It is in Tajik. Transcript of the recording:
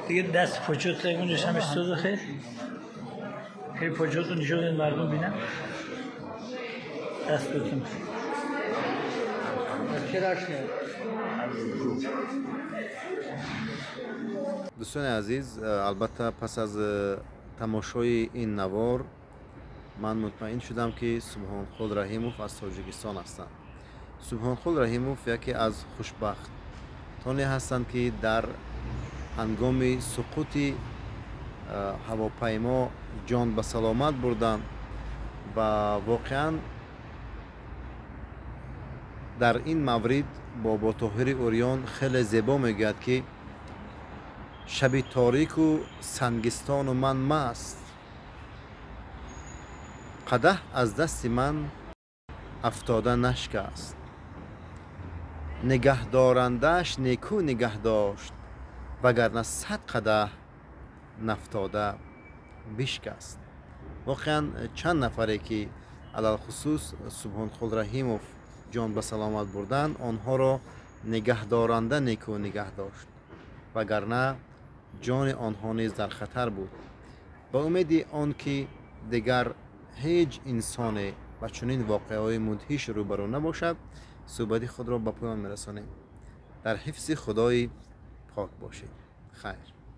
دیگه دست پاچوت اونجاش همش سوزه. خیلی پاچوت رو نشون بدین مردم بینن. دست بتون. Дӯстони азиз, албатта, пас аз тамошои ин навор ман мутмаин шудам, ки Субҳонқул Раҳимов аз Тоҷикистон ҳастанд. Субҳонқул Раҳимов яке аз хушбахтоне ҳастанд, ки дар ҳангоми суқути ҳавопаймо ҷон ба саломат бурданд ва воқеан дар ин маврид Бобо Тоҳири Урён хеле зебо мегӯяд, ки шаби торику сангистону ман маст, қадаҳ аз дасти ман афтода нашкаст, нигаҳдорандааш некӯ нигаҳ дошт, вагарна 100 қадаҳ нафтода бишкаст. Воқеан, чанд нафаре, ки алалхусус Субҳонқул Раҳимов ҷон ба саломат бурданд, онҳоро нигаҳдоранда некӯ нигаҳ дошт, вагарна ҷони онҳо низ дар хатар буд. Ба умеди он ки дигар ҳеҷ инсоне ба чунин воқеаҳои мудҳиш рӯбарӯ набошад, суҳбати худро ба поён мерасонем. Дар ҳифзи Худои пок бошед. Хайр.